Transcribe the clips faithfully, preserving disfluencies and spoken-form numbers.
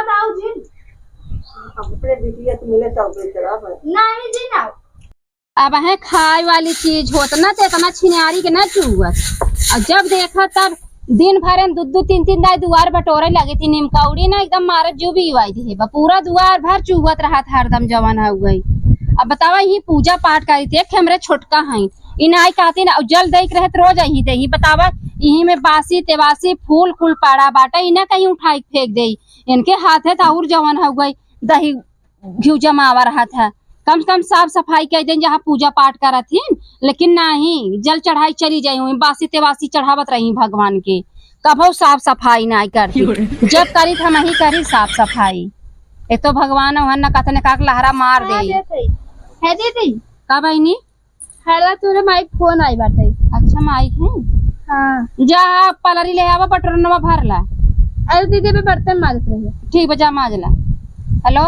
बताओ जी। अपने बिटिया से मिले तब बेचरा बा। नहीं जी, ना। अब है खाए वाली चीज होत ना, तो इतना छिनारी के ना चुअत। और जब देखा तब दिन भर में दू दू तीन तीन दाई दुआर बटोरे लगी थी। निमकौड़ी ना एकदम मारत जू भी आई थी बा, पूरा दुआर भर चुअत रहा था हरदम जवन है वही। अब बतावा, यही पूजा पाठ करी थी, एक हमरे छोटका हैं, इ नाई कहती ना, जल दे के रहत रोज यही दे ही। बतावा, यही में बासी तेवासी फूल कुल पड़ा बाटे, इ ना कहीं उठाई के फेंक दे। इनके हाथ है तो और जवन हो गई, दही घिउ जमावा रहत है। कम से कम साफ सफाई कइ देन जहाँ पूजा पाठ करत हिन, लेकिन नाही, जल चढ़ाई चली जाई हुई, बासी तेवासी चढ़ावत रही भगवान के, कभो साफ सफाई नाही करती। जब करी त हमही करी साफ सफाई। एक तो भगवान ओहन न कतने काक लहरा मार हाँ, दे। देते। है दीदी? का बहिनी? हेला, तोरे माई फोन आई बाटे। अच्छा, माई है? हाँ। जा, पलरी ले आवा, पटरनवा भर ला। अरे दीदी, मैं बर्तन माजत रही। ठीक बा, जा माज ला। हेलो।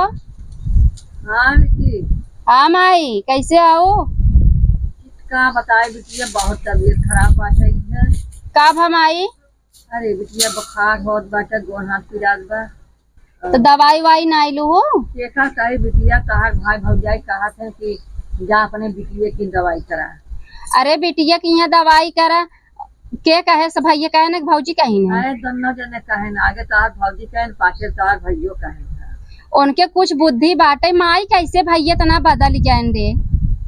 हाँ बेटी। हाँ माई, कैसे हो? का बताए बिटिया, बहुत तबीयत खराब बाटे है। का भा माई? अरे बिटिया, बुखार होत बाटे, गोड़ हाथ पिरात बा। तो दवाई वाई नाई लू हो? केका कही बिटिया, तहार भाई भौजाई कहत हैं कि जा अपने बिटिया की दवाई करा। अरे बिटिया की यहाँ दवाई करा, के कहे से, भैया कहे ना कि भौजी कही ना? अरे दोनों जने कहे ना, आगे तहार भौजी कहे ना, पाछे तहार भैयो कहे ना। उनके कुछ बुद्धि बाटे, माई कैसे भैया तना बदल जान दे।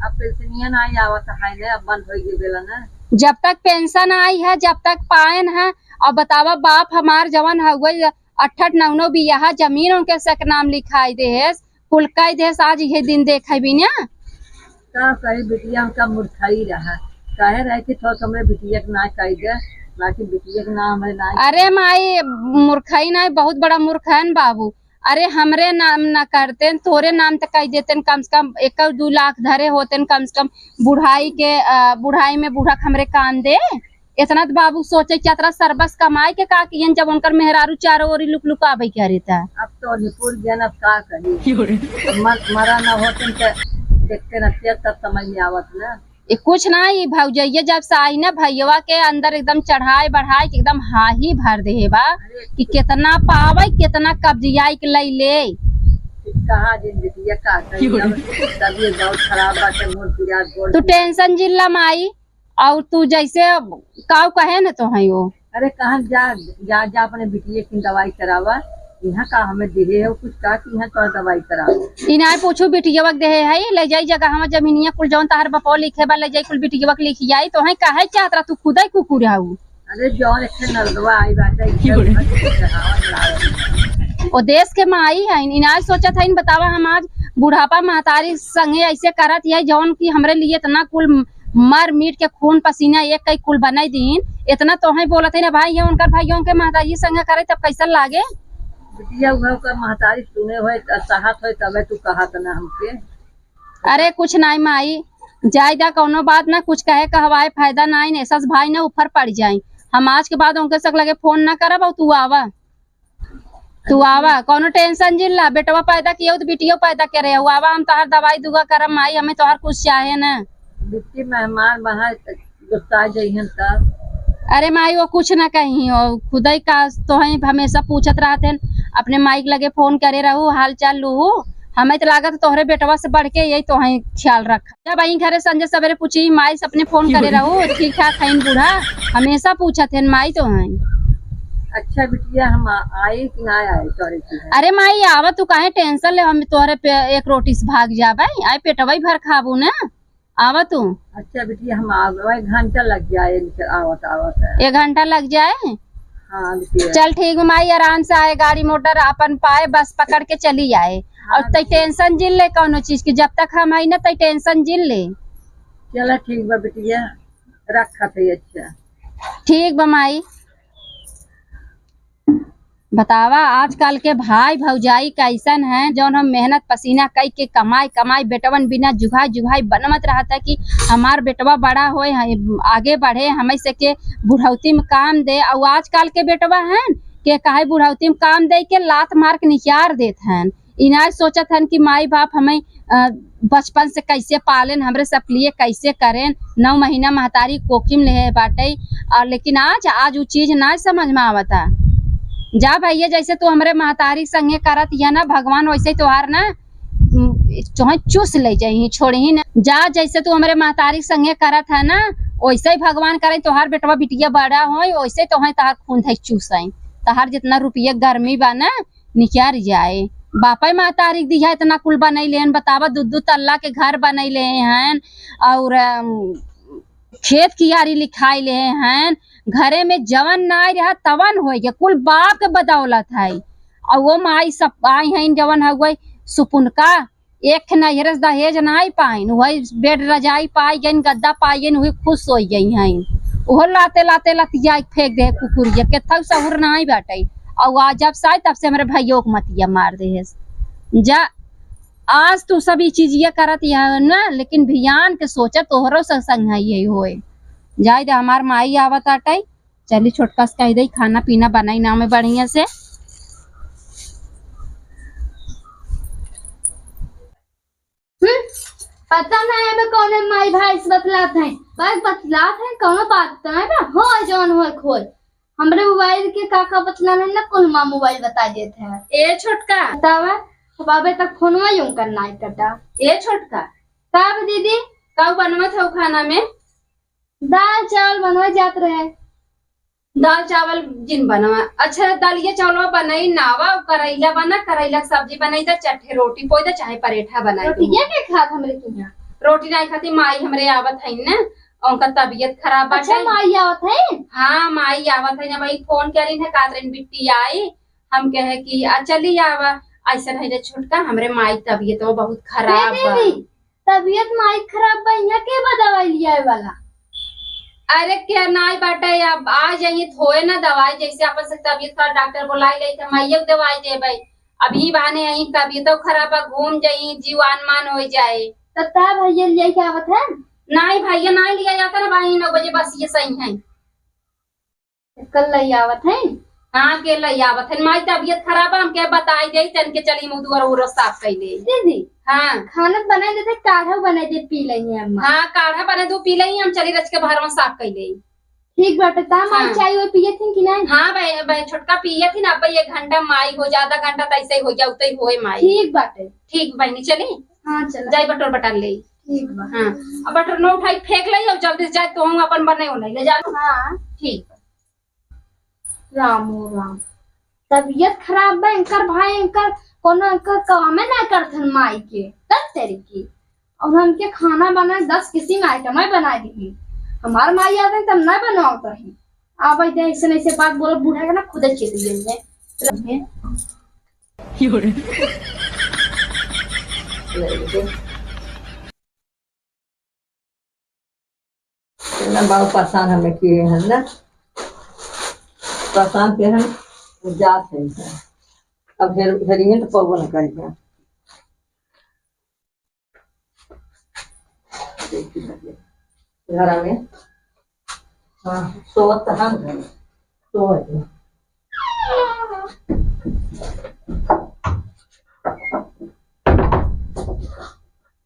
अब पेंशनिया ना आई आवत है ना, अब बंद हो गई बेला ना। जब तक पेंशन आई है, जब तक पाएन है, अब बतावा, बाप हमार जवन हउवे, अठठ नौ नौ बियाह जमीन उनके सक नाम लिखाई देहेस, कुल कई देहेस, आज इहे दिन देखे बिना। का कही बिटिया, उनका मूर्खाई रहा, कहे रहे कि थोड़ा हमरे बिटिया के ना कही दे, बाकी बिटिया के नाम है ना। अरे माई, मूर्खाई ना, बहुत बड़ा मूर्ख है न बाबू। अरे हमरे नाम ना करते, तोरे नाम त कही देते, कम से कम एक दू लाख धरे होते, कम से कम बुढ़ाई के, अ, बुढ़ाई में बूढ़ा के हमरे काम दे। इतना तो बाबू सोचे कि इतना सरबस कमाए के का कियन, जब उनकर मेहरारू चारों ओरी लुक लुकावे के रहता। अब तो निपुर गया, अब का कही? मर-, मरा ना होते तो देखते रहते, तब समझ में आवत ना। ये कुछ ना, ये भौजैया जब से आई ना, भैयवा के अंदर एकदम चढ़ाए बढ़ाए के एकदम हाही भर दे बा कि कितना पावे, कितना कब्जियाई के लई ले। कहा जिंदगी का कही, अब तबीयत बहुत खराब बाटे, मोर पिरात गोड़ तू टेंशन जिल्ला माई, और तू जैसे काऊ कहे न तो है वो। अरे कहाँ जा, जा, जा अपने बिटिया की दवाई करावा। यहाँ का हमें देहे हो कुछ का कि यहाँ तो दवाई करावा। इनाय पूछू बिटिया के देहे है, ले जाई जगह हम जमीनिया कुल जौन तहर बपो लिखे बा, ले जाई कुल बिटिया के लिखी जाई। तो है काहे चाहत रहा तू खुदै कुकुर हऊ। अरे जौन एक ठे नलदवा आई बाटे, इधर उधर कुछ चढ़ावा चढ़ावा। ओ देश के माई है, इनाय सोचत है, बतावा हम आज बुढ़ापा महतारी संगे ऐसे करत है, जौन की हमरे लिए इतना कुल मर मीट के खून पसीना एक कई कुल बनाई दीन, इतना तोहई बोलत है ना भाई, ये उनकर भाइयों के महतारी संग करे तब कैसन लागे? बिटिया उहे ओकर महतारी सुने होए, त सहत होए, तबे तू कहत ना हमके। अरे कुछ नाई माई, जाय दा, कौनो बात ना, कुछ कहे कहवाए फायदा नाई, ने सस भाई ना ऊपर पड़ जाई। हम आज के बाद उनके सक लगे फोन ना करब, और तू आवा। तू आवा, कौनो टेंशन जिन ला, बेटवा पैदा किए हो तो बिटियो पैदा करे हो। आवा, हम तोहार दवाई दुआ करब माई, हमें तोहार कुछ चाहे ना। बिट्टी मेहमान बहाए त गुस्सा जइहन तब। अरे माई, वो कुछ ना कही हो, खुदई का तोहई हमेशा पूछत रहत हन, अपने माई के लगे फोन करे रहू, हाल चाल लूहू। हमें तो लागत तोहरे बेटवा से बढ़ के यही तोहई ख्याल रख। जब आई घरे संझे सवेरे पूछी, "माई से अपने फोन करे रहो, ठीक ठाक हईन बूढ़ा?" हमेशा पूछत हन, "माई तो हईन।" अच्छा बिटिया, हम आ-, आई कि ना आई तोरे की है? अरे माई, आवा तू, काहे टेंशन ले, हम तोहरे पे एक रोटी से भाग जाबे, आए पेटवा ही भर खाबू ना, आवा तू। अच्छा बिटिया, हम आवे, एक घंटा लग जाए इनके आवत आवत है। एक घंटा लग जाए? हाँ, बिटिया। चल ठीक बा माई, आराम से आए, गाड़ी मोटर आपन पाए, बस पकड़ के चली आए। हाँ, और तई बिटिया। टेंशन जिन ले कौनो चीज की, जब तक हम हई ना तई टेंशन जिन ले। चला ठीक बा बिटिया, रखत है। अच्छा। ठीक बा माई। बतावा, आजकल के भाई भौजाई कैसन हैं, जौन हम मेहनत पसीना कई के कमाई कमाई बेटवन बिना जुघाई जुघाई बनवत रहत है कि हमार बेटवा बड़ा होए, आगे बढ़े, हमें से के बुढ़ौती में काम दे। और आजकल के बेटवा हैं के काहे बुढ़ौती में काम दे के लात मार के निकार देत हैं। ई नाय सोचत हन कि माई बाप हमें, अ, बचपन से कैसे पालेन, हमरे सब लिए कैसे करेन, नौ महीना महतारी कोखी में लेहे बाटे, और लेकिन आज, आज उ चीज नाय समझ में आवता। जा भइया, जइसे तू हमरे महतारी संगे करत हिया ना, भगवान वइसे ही तोहार ना, उम, तोहे चूस लइ जइहीं, छोड़िहीं ना। जा, जइसे तू हमरे महतारी संगे करत ह ना, वइसे ही भगवान करइँ तोहार बेटवा बिटिया बड़ा होइँ, वइसे ही तोहे तोहार खून धइ चूसइँ। तोहार जितना रुपया गर्मी बा ना, निकर जाए। बापइ महतारी दिहा इतना कुल बनइ लेहेन, बतावा, दू दू तल्ला के घर बनइ लेहे हएन, अउर, अम, खेत कियारी लिखाइ लेहे हएन, घरे में जवन नाहीं रहा तवन होइ गया, कुल बाप के बदौलत है। अउर वो माई सब आई हइन जवन हउवइ सुपुनका, एक नैहरे से दहेज नाहीं पाइन, वही बेड रजाई पाइ गइन, गद्दा पाइ गइन, वही खुश होइ गइ हइन। उहो लाते लाते लतिया के फेंक देहे कुकुरिया, केथउ सहूर नाहीं बाटइ। अउर आज जब से आई तब से हमरे भइयो के मतिया मार देहे। जा, आज तू सब ई चीजिया करत हिया ना, लेकिन भियान के सोचा तोहरो से संग है ये होए। जाइ दे, हमार माई आवत आटइ, चली छोटका से कहि दइ, खाना पीना बनइ ना में बढ़िया से। हम्म, पता नाहीं अब कउने माई भाई से बतलात हैं, बस बतलात हैं, कउनो बात तो नाहीं बा, होए जउन होए खोए। हमरे मोबाइल के का का बतलाना है ना, कुल माँ मोबाइल बताइ देत है। ए छोटका। बतावा, अब अबे तक फोनवा यूं करना है कटा। ए छोटका। का बा दीदी? का बनवत हउ खाना में? दाल चावल बनवा जात रहे। दाल चावल जिन बनवा। अच्छा, दालिया चावलवा बनइ ना आवा, करइला बना, करइला के सब्जी बनइ दा, चट्ठे रोटी पोइ दा, चाहे परेठा बनाइ दा। रोटिया के खात हमरे किहाँ? रोटी नाहीं खाती, माई हमरे आवत हइन ना, उनका तबियत खराब अच्छा, बाटे। माई आवत है? हाँ, माई आवत है ना, माई फोन करिन है, कहत रहिन बिट्टी आई, हम कहे कि आ चली आवा। अइसन है रे छोटका, हमरे माई तबियत वो बहुत खराब बा। दीदी, तबियत माई खराब बा, इहाँ के बा दवाई लियाए वाला? अरे के नाहीं बाटे, अब आ जाइए, थोए ना दवाई, जइसे अपन से तबियत खराब, डॉक्टर बोलाइ लेइ, त माइये के दवाई देबइ। अब ई बहाने यहीं तबियतो खराब बा, घूम जाई, जीव आन मान होइ जाए। त ता भइया लियाइ के आवत है? नाहीं भइया, नाहीं लियाइ जात ना, भाई नौ बजे बस ये सही है। कल लइ आवत है? हाँ, के लइ आवत है, माई तबियत खराब बा, हमके बताइ देइ, तन के चली मुँह दुआर उरो साफ कइ लेइ। दीदी, हाँ। खाना बनाइ देते, काढ़ा बनाइ दे, पी लेइहीं अम्मा। हाँ, काढ़ा बनाइ दू, पी लेइहीं, हम चली रच के बहरवा साफ कइ लेइ। ठीक बाटे, ता माई हाँ। चाय वाय पियत हिन कि नाहीं? हाँ, बे, बे, छोटका पियत हिन, अब एक घंटा माई होइ जा, आधा घंटा त अइसे होइ जा, उतइ होइ माई। ठीक बाटे। ठीक बहिनी, चली? हाँ, चला। जाइ बटोर बटार लेइ। ठीक बा। हाँ, अब बटोर न उठाइ, फेंक लेइ, अउर जल्दी से जाइ, तोहूँ अपन बनइ उनइ ले जा। हाँ। ठीक बा। राम हो राम, तबियत खराब बा इनकर भाई, इनकर कउनो इनकर कामे नाहीं करत हन माई के, तब तेरी की। अउर हमके खाना बनाए दस किसिम आइटम है बनाइ दिही। हमार माई आवे तब नाहीं बनावत रही। आवे दे अइसे नाहीं से बात बोलत, बूढ़ा के ना खुदे चेत गइल है। इतना बाबू परेशान हमें किहे हैं ना, परेशान किहे हैं, वो जात है। अब हेर-, हेरियन तो पौवा न करी है। घर में, हाँ, सोवत तो हम घर, सोवत।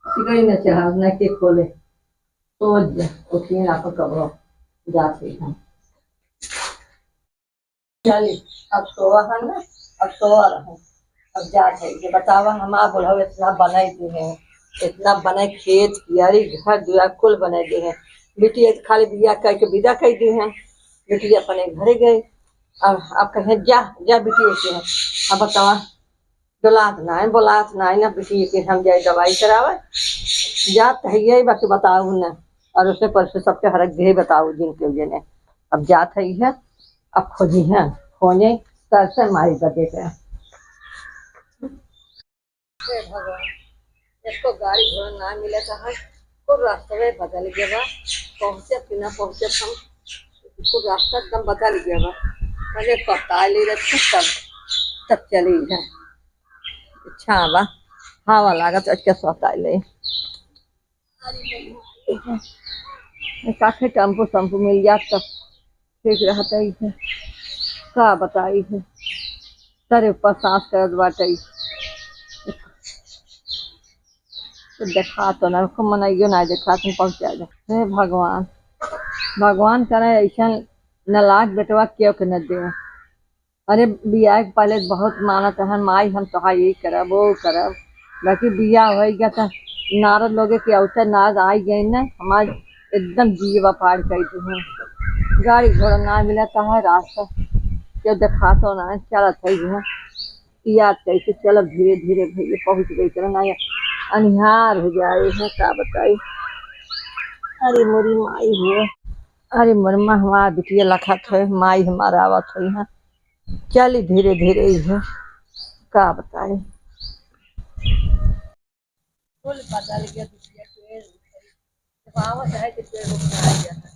सिकड़ी न चढ़ाव, न के खोले। सोच जा, उठिए ना अपन कबरो जात है हम। चली, अब सोवा है ना, अब सोवा रहो, अब जात है। ये बतावा, हमार बुढ़ऊ इतना बनाइ दिहे हैं, इतना बनाइ, खेत, कियारी, घर, दुआर कुल बनाइ दिहे हैं। बिटिया खाली बियाह कइके विदा कइ दिहे हैं, बिटिया अपने घरे गइ। अब, अब कहे, "जा, जा बिटिया के।" अब बतावा, डोलात नाहीं, बोलात नाहीं, ना बिटिया के हम जाइ दवाई करावे। जात है ये, बाकी बताऊ ना। अउर उसने परसों सबके हरक दिहे बताऊ जिनके जने। अब जात है ये, अब खोजिहैं, खोजे, तरसे मारी बदे के। हे भगवान, एको गाड़ी घोड़ा ना मिलत है, कुल रास्तवे बदल गया बा, पहुँचब कि ना पहुँचब हम, कुल रास्ता एकदम बदल गया बा। पहले पता ले रखी तब, तब चली है। अच्छा बा, हवा लागत, अच्छा सोता ले। काफी टेम्पू सम्पू मिल जात तब ठीक रहत है। का बताई है, सरे पर सांस करत बाटे। तो देखा तो ना, को मनइयो ना देखा, तुम पहुँचा दे। हे भगवान, भगवान करे अइसन नालायक बेटवा केहू के न दे। अरे, बियाह के पहले बहुत मानत रहन, "माई, हम तोहार ई करब, वो करब।" बाकी बियाह होइ गया त नारद लोगे के अवसर नारद आई गए न, हमार एकदम जियवा पार कर दिहे। गाड़ी घोड़ा ना मिलत है, रास्ता केहू देखातो ना, चलत है यहाँ। याद करके चलब धीरे धीरे भैया, पहुँच गई करना, या अनिहार हो जाए है, का बताई। अरे मोरी माई हो, अरे मोर माँ, हमार बिटिया लखत है, माई हमार आवत है यहाँ। चली धीरे धीरे ही है, का बताई। फूल बदल गया बिटिया के, जब आवत है तो पेड़ उखड़ा गया है।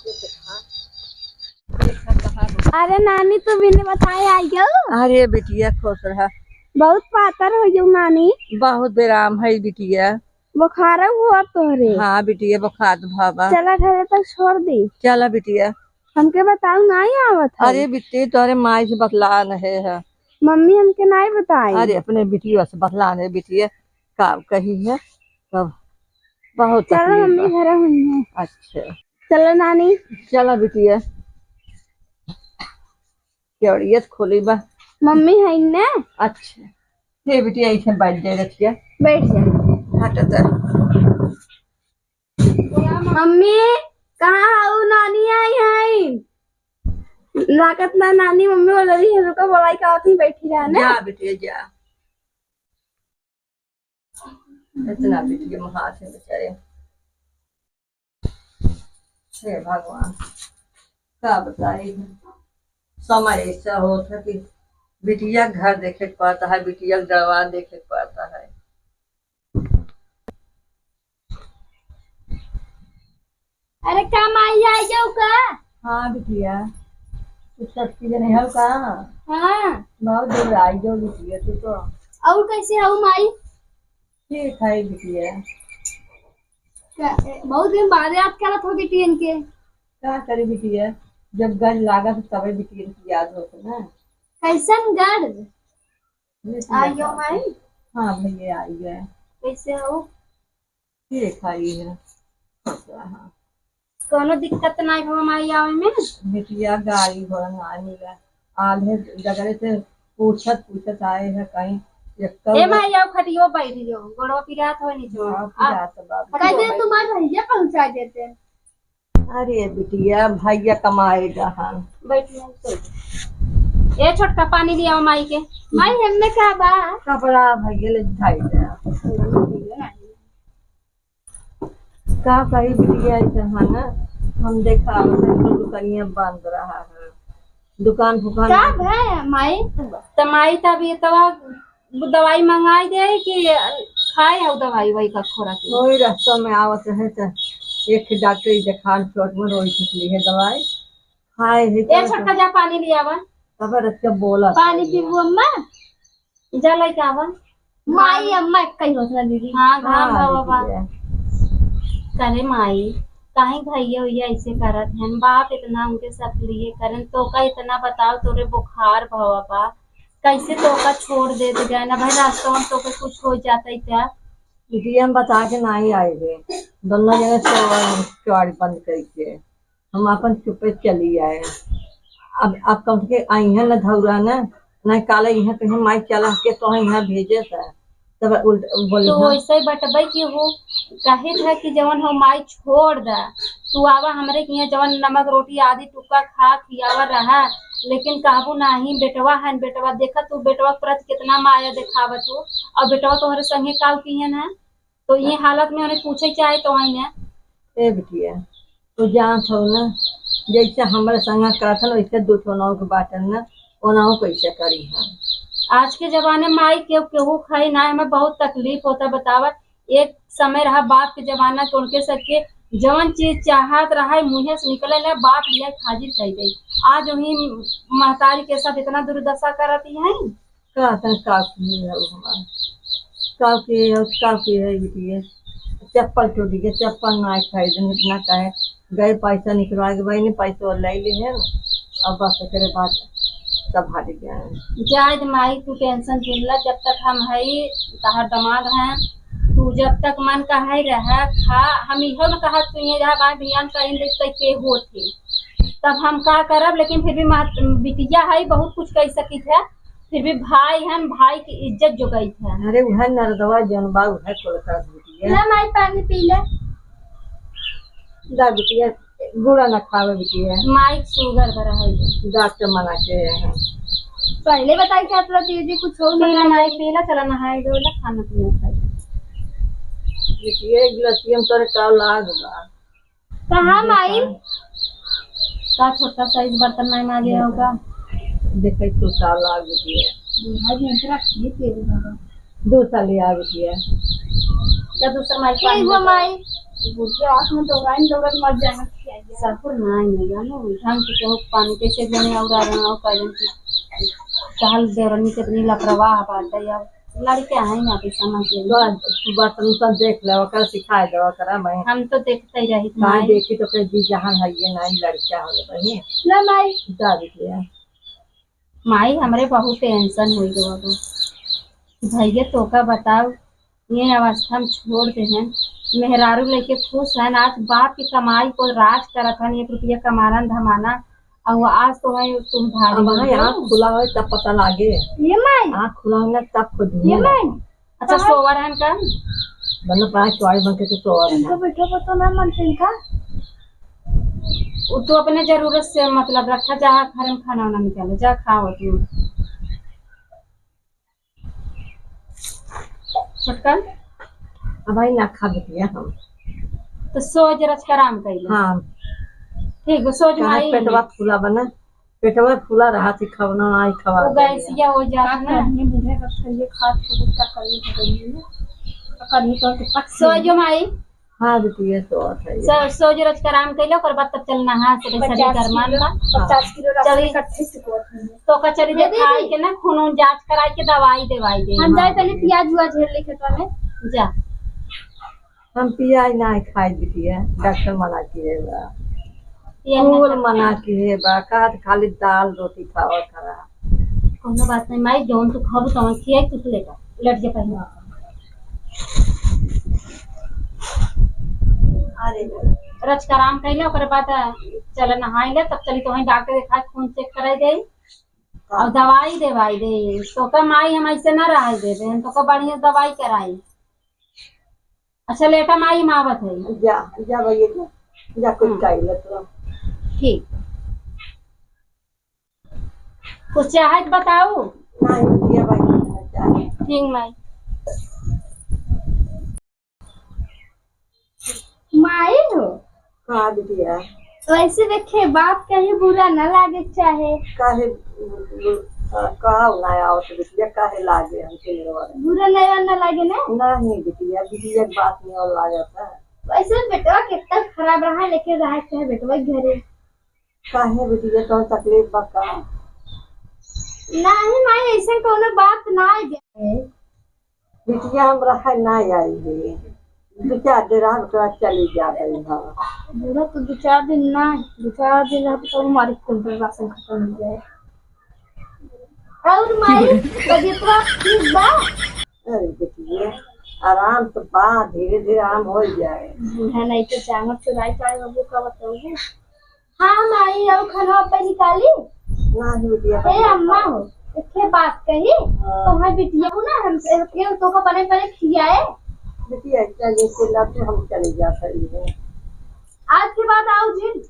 ये देखा, देखा कहाँ गया। अरे नानी, तू बिना बताए आई गयो? अरे बिटिया खुश रहा। बहुत पातर हो गयो नानी। बहुत बेराम है बिटिया। बुखार हुआ तोहरे? हाँ बिटिया, बुखार तो भवा। चला घरे तक छोड़ दी। चला बिटिया। हमके बताऊ नाई आवत है। अरे बिटिया, तोहरे माई से बतला न है, है। मम्मी हमके नाई बताई। अरे अपने बिटिया से बतला न है बिटिया, का कही है तब। बहुत चलो तकलीफ मम्मी बा। घरे हुई है। अच्छा। चलो नानी। चला बिटिया। केवड़िया तो खोली बा। मम्मी है ने? अच्छा। हे बिटिया, ऐसे बैठ जाए रखिया। बैठ जा। हट जा। मम्मी, कहाँ हऊ? नानी आई है। लागत ना नानी मम्मी बोल रही है, रुको बोलाई का आती बैठी रहा ना। जा बिटिया, जा। इतना बिटिया महान है बेचारे। हे भगवान, का बताई, समय ऐसा होत है कि बिटिया घर देखे के पड़ता है, बिटिया के दरबार देखे के पड़ता है। अरे का माई आई जाऊ का? हाँ बिटिया, तू छोटकी जने हो का? हाँ। बहुत दूर आई जाऊ बिटिया तू तो। और कैसे हो माई? ठीक है बिटिया। का, ए, बहुत दिन बाद याद करत हो बिटियन के। का करी बिटिया, जब गढ़ लागत तबे बिटियन की याद होत ना। कैसन गढ़? ये तो आई बता। गयो माई? हाँ भैया आई गए। कैसे हो? ठीक है ये। हाँ। कोनो दिक्कत नाई भवा माई आवे में? बिटिया गाड़ी घोड़ा ना मिला। आधे डगरे से पूछत पूछत आए हैं कहीं। एक ए माई आओ खटियो बैठ जो, गोड़वा पिरात हो नहीं जो। हाँ, आ, पिरात बा। कह दे तुम्हारे भैया पहुंचा देते। अरे बिटिया, भैया कमाए गहन। बैठ ले, बैठ। ए छोटका, पानी ले आओ माई के। माई, हमें का बा? कपड़ा भैया ले उठाई दे। का कही बिटिया, ऐसे है ना, हम देखा आवत है, तो दुकानिया बंद रहा है, दुकान फुकान का नहीं। भय माई? त माई तब ये तवा दवाई मंगाई दे कि खाए हो दवाई वही का खोरा के? वही रास्ता में आवत रहे त एक डॉक्टर देखान चोट में रोई निकली है दवाई खाए है ए तो छोटका, जा पानी ले आवा। तब रख के बोला पानी था। पीबू अम्मा? जा लइके आवा। माई अम्मा एक ही होत ना दीदी। हाँ, घाम हाँ, बाबा बा। दीदी है। करे माई, काहे भैया उइया ऐसे करत हैं? बाप इतना उनके सब लिए करन, तो का इतना बताओ, तोरे बुखार भवा बा, कैसे तो का छोड़ देत गए ना भाई, रास्ता में तो का कुछ हो जाता ही क्या? दीदी, हम बता के ना ही आए थे, दोनों जने तो केवाड़ी बंद करके हम आपन चुप्पे चली आए। अब, अब कम से आई हैं ना धौरा ना, ना काले यहाँ कहीं माई चला के तो यहाँ भेजे था, तब उल्ट बोली तो हाँ। वैसे ही बटबे की हो, कहे था कि जवन हो माई छोड़ दा, तू आवा हमरे के यहाँ जवन नमक रोटी आदि टुक्का खा खियावा रहा, लेकिन कहबू नाही बेटवा है, बेटवा देखा तू बेटवा के प्रति कितना माया देखावत हो, और बेटवा तोहरे संगे काल किहन है, तो ये हालत में उन्हें पूछे चाहे तो आई ना। ए बिटिया, तू जानत हो ना, जैसे हमरे संग करत हन, वैसे दू ठो नौ के बाटन ना, ओनाहू कैसे करी हम। आज के जमाने में माई केहू, केहू खाई ना, हमें बहुत तकलीफ होता। बतावा, एक समय रहा बाप के जमाना के, उनके सबके जवन चीज चाहत रहा, मुँहे से निकले ना, बाप लिया के हाजिर कर दे। आज वही महतारी के साथ इतना दुर्दशा करती है। का तन का की है हमार? का की है, का की है बिटिया? चप्पल टूट गया, चप्पल ना खरीदन, इतना काहे? गए पैसा निकलवा के, बहनी पैसा ले ली है, अब बस एकरे बाद सब हट गया है। जाए दे माई, तू tension जिन ला, जब तक हम हई, तहार दामाद हैं, तू जब तक मन का है रह, खा, हम इहो न कहत तू ये रहा, बाहर ध्यान कहीं दे, तो के होत है। तब हम का करब, लेकिन फिर भी मात-, बिटिया है, बहुत कुछ कह सकित है, फिर भी भाई हन, भाई की इज्जत जोगाइत है। अरे उहे नरदवा जौन बा, उहे कुल करत बिटिया। ला माई, पानी पी ले। दा बिटिया, गुड़ा ना खावे बिटिया। माई के sugar बढ़ा है। डॉक्टर मना के है। पहले बताई क्या तुरंत दीदी कुछ हो पी ले माई, पी ले, चला नहाए धोए ले, खाना पीना खाए। बिटिया, एक गिलास पियम तोरे का लाग बा। कहाँ माई? का छोटका सा इस बर्तन में माजे होगा? देखे तो का लाग बिटिया। भाई, हम तो रख दिए तेरे बाबा। दो साल आ बिटिया। क्या दूसर माई ठीक पानी बा लेके माई। बुढ़िया आँख में दौड़ाइन दौड़त मर जाना चाहिए। ससुर ना आई है, जानो, ढंग से केहू पानी कैसे देने और आ रहा हो, का जाने कि कहल देवरनी कितनी लापरवाह बात है यार। लड़के हैं ना, अभी समझ गए। बस, तू बर्तन उर्तन देख ले, ओकर सिखाए दे, ओकरा मैं। हम तो देखते ही रही काहे माई। देखी तो कह दी, जहाँ है ये नहीं लड़का हो गए बहिन। ना माई। जा बिटिया। माई, हमरे बहुत tension होई गवा बा। भैया, तोका बताओ, ये अवस्था में छोड़ दे हैं, मेहरारू लेके खुश हैं। आज बाप की कमाई को राज करत हन, एक रुपया कमाना धमाना, और आज तो है तुम भारी अब हो वहाँ गए। आँख खुला होए तब पता लागे। ये माई। आँख खुला होए तब खुद ये माई। अच्छा, कहाँ? सोवर हन का? मतलब, पाँच चौड़ी बन के तो सोवर है। इनको बैठो को तो ना मानते हैं का? वो तो अपने जरूरत से मतलब रखा, जा घर में खाना वाना निकालो, जा खाओ तुम। छोटका? अब भाई ना खा बिटिया हम। तो सो जरा आराम कर ले। हाँ। ठीक है, सो जो कहाँ आई पेटवा है। फूला बना, पेटवा फूला रहा थी, खवना आई खवा वो दे गैसिया हो जात का ना। करनी बूढ़े का खाइए, खात को कुछ का करनी पड़ेगी ना। तो करनी तो के पक सो जो माई। हाँ बिटिया, सो है। सो, सो जो रोज का आराम कर ले, ओकर बाद तब चल नहा से शरीर पचास गरमान किलो, बा। पचास किलो राशन चली। इकट्ठे चुकवत हूँ। तो का चली ये देखा दीदी। के ना, खून वून जांच कराई के दवाई देवाई दे। हम जाए पहले प्याज उआज हेर ले खेतवा में। जा। हम पियाज ना खाई बिटिया, डॉक्टर मना किहे बा। पियाज ना फूल खा। मना किहे बा, कहत खाली दाल रोटी खावा करा। कोनो बात नहीं माई, जौन तू खाबू तौन खियाई, तू ले जा, लेट जा पहले। अरे। रच के आराम कर ले, ओकरे बाद चल नहाई ले, तब चली तो वहीं डॉक्टर दिखाई, खून चेक कराई दे और दवाई देवाई दे। तो का माई हम ऐसे ना रह देबे, हम तो का बढ़िया दवाई कराई। अच्छा लेटा माई, हम आवत है। जा, जा भैया, जा, जा कुछ हम्म। खाई ले तो। ठीक। कुछ चाहे तो बताओ। नहीं, भैया भाई, कुछ नहीं चाहे। ठीक माई। माई हो। हाँ बिटिया। वैसे देखे, बात कहीं बुरा न लागे चाहे। काहे, आ, कहा ना आवत बिटिया, काहे लागे हमके निरवा? बुरा नहीं ना लागे ना? नहीं बिटिया, बिटिया के बात नहीं और लागत है। वैसे बेटवा कितना खराब रहा, लेकिन रहा चाहे बेटवा के घरे। काहे बिटिया, कौन तकलीफ बा का? नहीं माई, ऐसे कोनो बात ना है। बिटिया, हम रहे ना आई है, दो चार दिन रह के चली जा रही है। बूढ़ा तो दो चार दिन ना, दो चार दिन रह के तो हमारी कुल राशन खत्म हो जाए। और माई, तबीयत ठीक बा? अरे बिटिया, आराम तो बा, धीरे धीरे आराम हो जाए। बूढ़ा नहीं तो चांगत चुराई पाए बाबू का बताऊँ। हाँ माई, और खाना पे निकाली? नहीं बिटिया, ए अम्मा हो, एके बात कही, हाँ। तो है बिटिया हो ना, हम के तो का बने बने खियाए। बिटिया, चल, इसे ला तू, हम चले जा रही है। आज के बाद आओ जिन।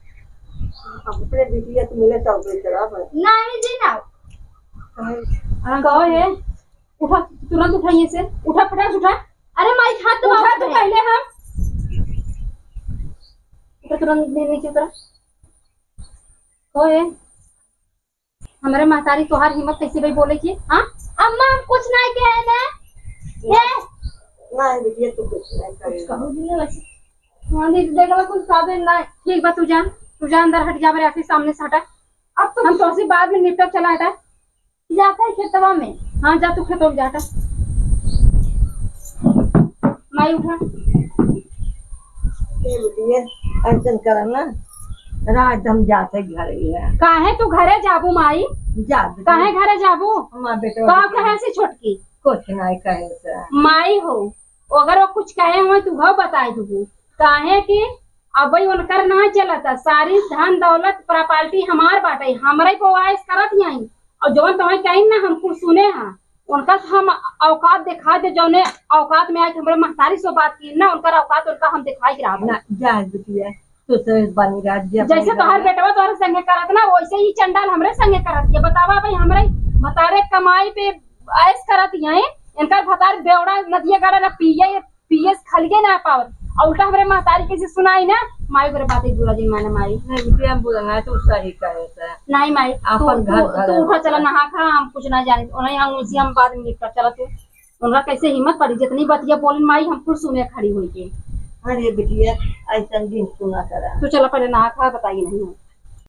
अपने बिटिया से मिले तब बेचरा पर। नहीं जिन आओ। कहे? हाँ, कहो है। उठा, तुरंत उठाइए से। उठा, फटाक से उठा। अरे माई, हाथ तो उठा बाबू तो है। पहले हम। उठा, तुरंत नी-, नीचे उतरा। ओए, हमरे महतारी तोहार हिम्मत कैसे भई बोले की? हाँ? अम्मा, हम कुछ नहीं कहे ना। ये? नहीं बिटिया, तू कुछ नहीं कहे। कुछ कहो भी नहीं वैसे। हाँ, दीदी, देख लो, कुछ कहा भी नहीं। ठीक बा, तू जा, तू जा अंदर हट जा, मेरे आँखी सामने से हटा। अब तो हम तोसे बाद में निपटब, चला हटा। जाता है खेतवा में। हाँ, जा तू खेतवा में जा, हटा। माई उठा। ए बिटिया, ऐसन करा ना, रात हम जाते घरे ही है। काहे तू घरे जाबू माई? जा बेटा। काहे घरे जाबू? हमार बेटवा का बिटिया। कहे से छोटकी? कुछ नहीं कहे से। माई हो, अगर वो कुछ कहे हो तो वो बताए दू। काहे कि अब भाई उनकर ना चलता, सारी धन दौलत प्रॉपर्टी हमार बाटे, हमरे को आयस करत यहीं। और जौन तुम्हें कहीं ना हम कुछ सुने हैं, उनका तो हम औकात दिखा दे, जौने औकात में आके हमरे महतारी से बात की ना, उनकर औकात उनका हम दिखाई के रहब। ना, जा बिटिया, तू तो बनी रह, जे जैसे बनी तोहर रह। बेटवा तोहरे संगे करत ना, वैसे ही चंडाल हमरे संगे करत। ये बतावा भाई, हमरे भतारे कमाई पे ऐश करत यहीं, इनकर भतार बेवड़ा नदिया गड़ा ना पिए, पिए से खलिए ना पावत, और उल्टा हमरे महतारी के से सुनाई ना, माई ओकरे बात एक बुरा जिन माने माई। नहीं बिटिया, हम बोला ना, तू सही कहे से। नहीं माई, तू, अपन घर तू, घर तू उठा, होता। चला नहा खा, हम कुछ ना जाने, उन्हें हम उसी हम बाद में निपटा, चला तू। उनका कैसे हिम्मत पड़ी, जितनी बतिया बोलन माई, हम कुल सुने खड़ी होई के। अरे बिटिया, ऐसा दिन सुना करा। तू चला पहले नहा खा, बताई नहीं।